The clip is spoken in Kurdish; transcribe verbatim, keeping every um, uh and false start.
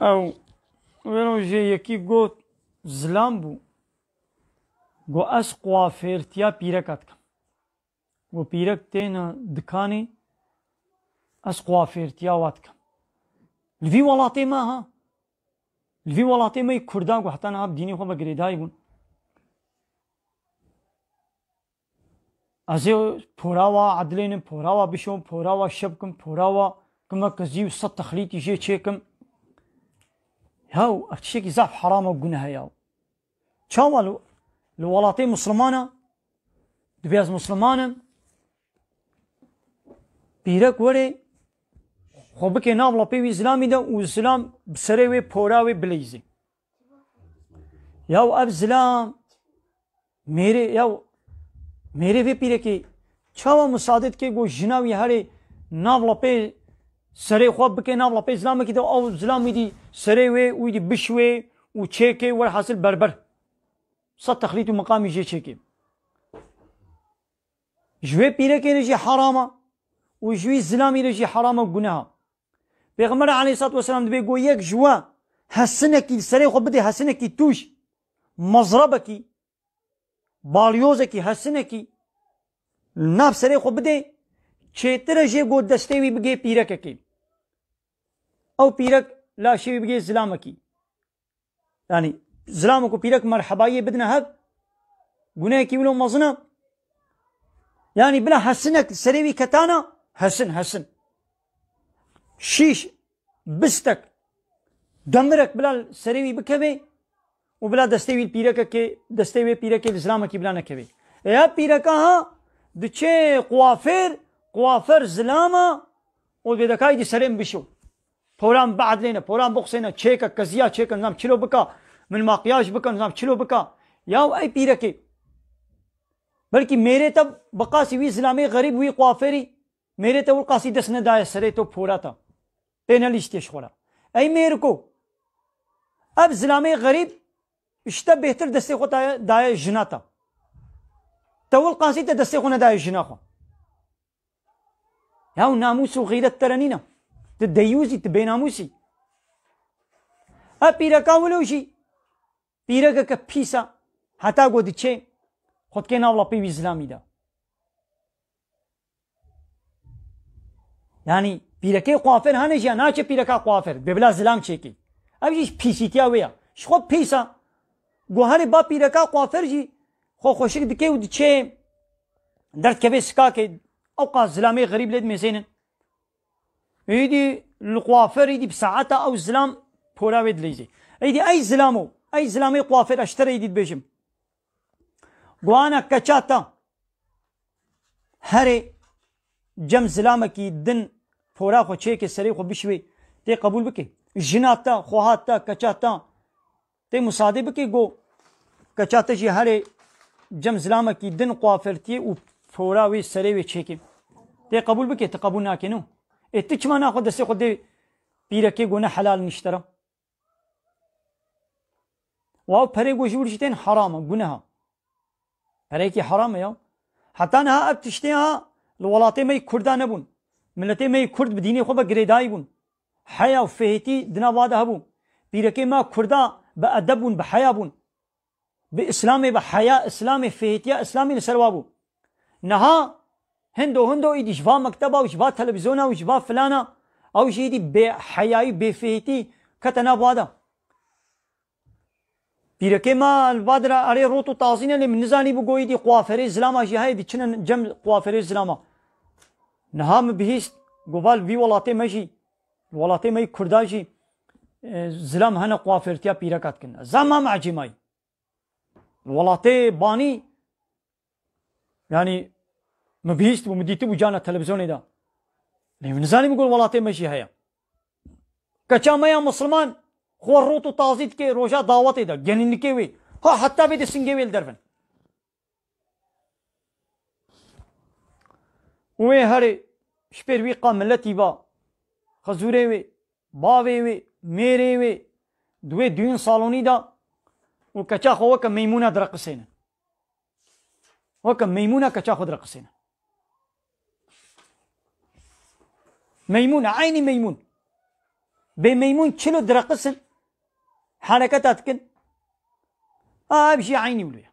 Ew, wê rojê yekî got, zilam bû. Got, ez quafêrtiya pîreka dikim. Got, pîrek têne dikanê, ez quafêrtiya wa dikim. Li vî welatê me ha. Li vî welatê me yê Kurdan ku heta niha bi dînê xwe ve girêdayî bûn. Ez ê pora wa edilênim, pora wa bişom, pora wa şev kim, pora wa kim ve qizî û sed texlîtî jê çêkim. Yaw, ev tiştekî zaf heram û guneh e yaw. Çawa li, li welatê Mislimana, dibê ez Misliman im, pîrek were, xwe bike nav lapê wî zilamî de û zilam bi serê wê pora wê bileyzê. Yaw ev zilam, mêrê, yaw mêrê vê pîrekê çawa misade dike ku jina wî herê nav lapê serê xwe bike nav lapê zilamekî de, ew zilam wî dî serê wê û wî dî biş wê û çêkê, werhasil berber. Sed texlît û miqamî jê çêkê. Ji wê pîrekê re jî herama û ji wî zilamî re jî herama û guneha. Pêxember aleyhissalatu vesselam dibê got, yek ji we hesinekî li serê xwe bidê, hesinekî tûj, mezrebekî, balyozekî, hesinekî li nav serê xwe bidê, çêtir e jê got destê wî bigê pîrekekê. Ew pîrek laşê wî bigê zilamekî. Yanî zilamê ku pîrek merhebayiyê bidine hev, gunehekî wilo mezin e. Yanî bila hesinek serê wî ketana, hesin, hesin. Şîş, bistek, demirek bila serê wî bikeve û bila destê wî pîrekekê, destê wê pîrekê li zilamekî bila nekeve. Eya pîreka ha diçe quafêr, quafêr zilama û vê dekayî dî serê min bişo. Poran biedlêne, poran bixusêne, çêke, keziya çêke, nizam çilo bika, min makyaj bika, nizam çilo bika. Yaw ey pîrekê. Belkî mêrê te bi qasî wî zilamê xerîb, wî quafêrî, mêrê te wil qasî dest nedaye serê to pora te. Pê nelîştiye ji xwe re. Ey mêriko. Ev zilamê xerîb, ji te bêhtir destê xwe daye, daye jina te. Te wil qasî te destê xwe nedaye jina xwe. Yaw namûs û xîret te re nîne. Tu deyûzî, tu bênamûsî. Ev pîreka wilo jî pîrekeke pîs e. Heta ku diçe xwe dikê nav lapê wî zilamî de. Yanî pîrekê quafêr hane jî ya naçe pîreka quafêr. Bê bila zilam çêkê. Ev jî pîsîtiya wê ya. Ji xwe pîs e. Guherê ba pîreka quafêr jî xwe xweşik dike û diçe derdkevê sikakê, ewqas zilamê xerîb lê dimêzênin. Êdî li quafêr êdî bi saeta ew zilam pora wê dileyzê. Êdî ey zilamo, ey zilamê quafêr ez ji te re êdî dibêjim. Guhana keça te herê cem zilamekî din pora xwe çêke serê xwe bişwê tê qebûl bike. Jina te, xweha te, keça te, tê musade bike ku keça te jî herê cem zilamekî din quafêrtiyê û pora wê serê wê çêkê. Tê qebûl bike, tu qebûl nake no. Ê tu çima naxwe destê xwe dê pîrekê ku ne helal nişte re? Wa perê ku ji wir jî tên heram e, guneh e. Pereyekî heram e ya. Heta niha ev tiştê ha li welatê me yê Kurda nebûn. Miletê me yê Kurd bi dînê xwe ve girêdayî bûn. Heya û fêhêtî di nav wa de hebû. Pîrekê me Kurda bi edeb bûn, bi heya bûn. Bi Îslamê, bi heya Îslamê, fêhêtiya Îslamê li ser wa bû. Niha hindo hindo îdî ji va mekteba û ji va televîzyona û ji va filana, ew jî îdî bê heyayî, bê fêhêtî kete nav wa de. Pîrekê me li va dira erê rot û tazî ne, lê min nizanî bû goyî dî quafêrê zilama jî heye, diçine cem quafêrê zilama. Niha min bihîst, goval vî welatê me jî, welatê me yê Kurda jî, e, zilam hene quafêrtiya pîreka dikin. Zama me ecêmayî. Welatê banî, yanî min bihîst bû, min dîtibû cana televîzyonê de. Lê min nizanî min got welatê me jî heye. Keça me ya Misliman xwe rot û tazî dike roja dawetê de, genînlikê wê. Ha heta vê de singê wê li dervin. Û wê herê ji pêr wî qa miletî va, xizûrê wê, bavê wê, mêrê wê, di wê duyûn salonî de û keça xwe weke meymûna direqisêne. Weke meymûna keça xwe direqisêne. Meymûn, eynî meymûn. Bê meymun çilo direqisin. Hereketa dikin. A, ev jî eynî wilo ye.